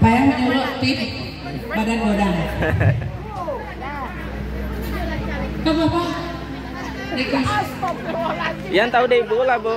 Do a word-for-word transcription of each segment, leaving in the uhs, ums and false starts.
Payah menyuruh tim badan godang. Apa, Pak? Request. Yang tahu dari Bu lah, Bu.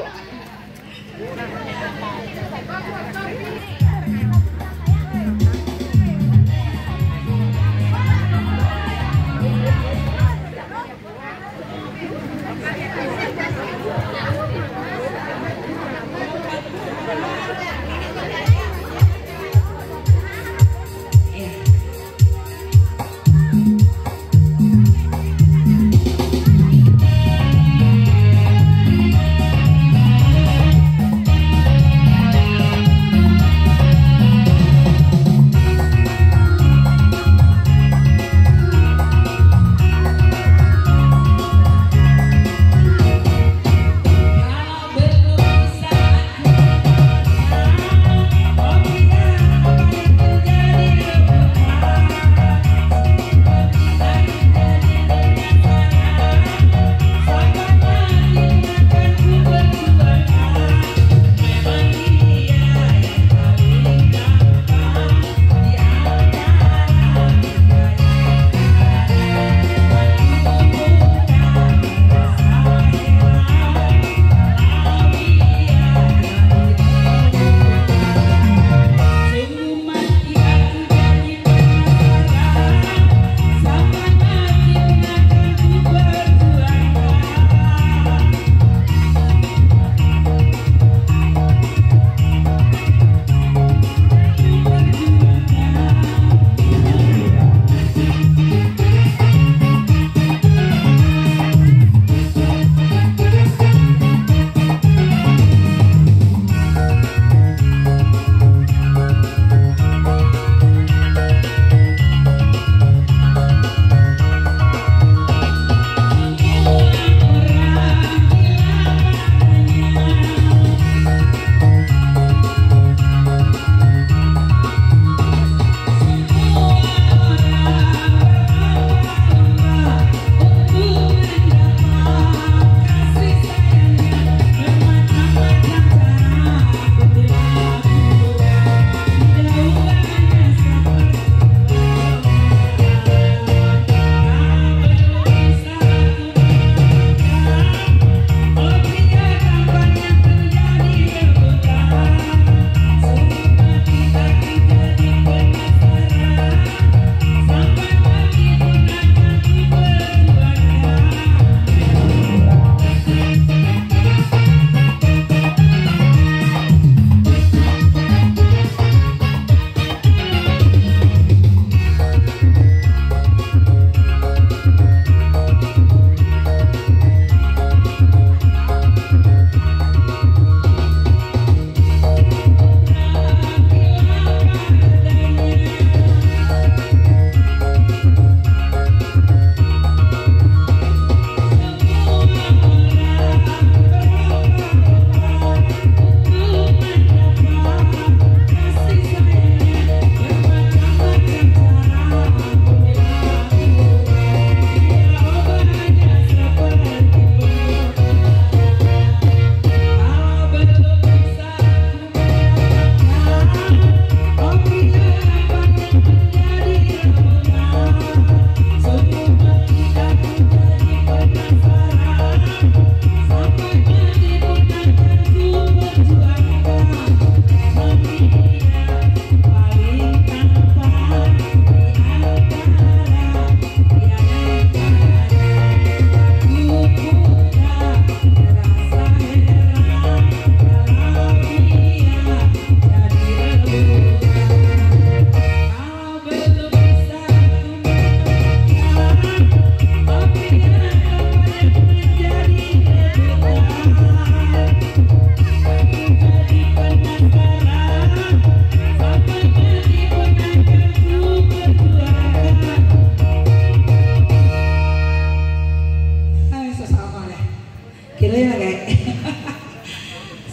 Kira ya, guys.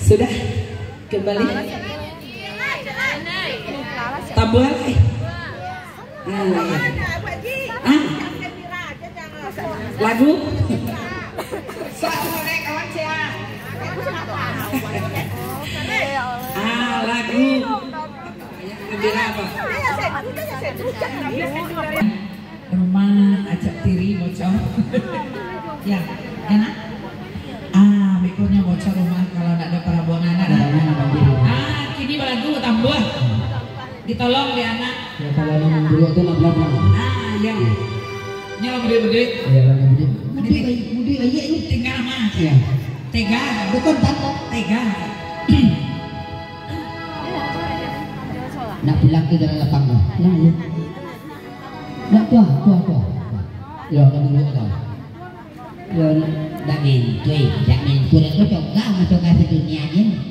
Sudah kembali. Tambah lagi. Ah, iya. Ah. Lagu. Suatu, kawan, siap. Ah. Rumah acak tiri bocor. Ya, enak. Ah, bekonyo bocor rumah kalau ndak ado parabuangan anak. Ah, kini balagu batambuah. Ditolong dek anak. Ya, kalau nang buruak tu nak belakang. Ah, ya. Nyo lah mudik-mudik. Ya, lah mudik. Mudik, mudik, ayah ni. Tega mah. Ya. Tega. Bukan takut. Tega. Nak pulang ke dalam lapang tu. Pulang, ya. Nak tuah, tuah, tuah. Ya, nak buruak tu. Yo, dak mentuih, dak mentuih, kau coba masuk ka dunia ni.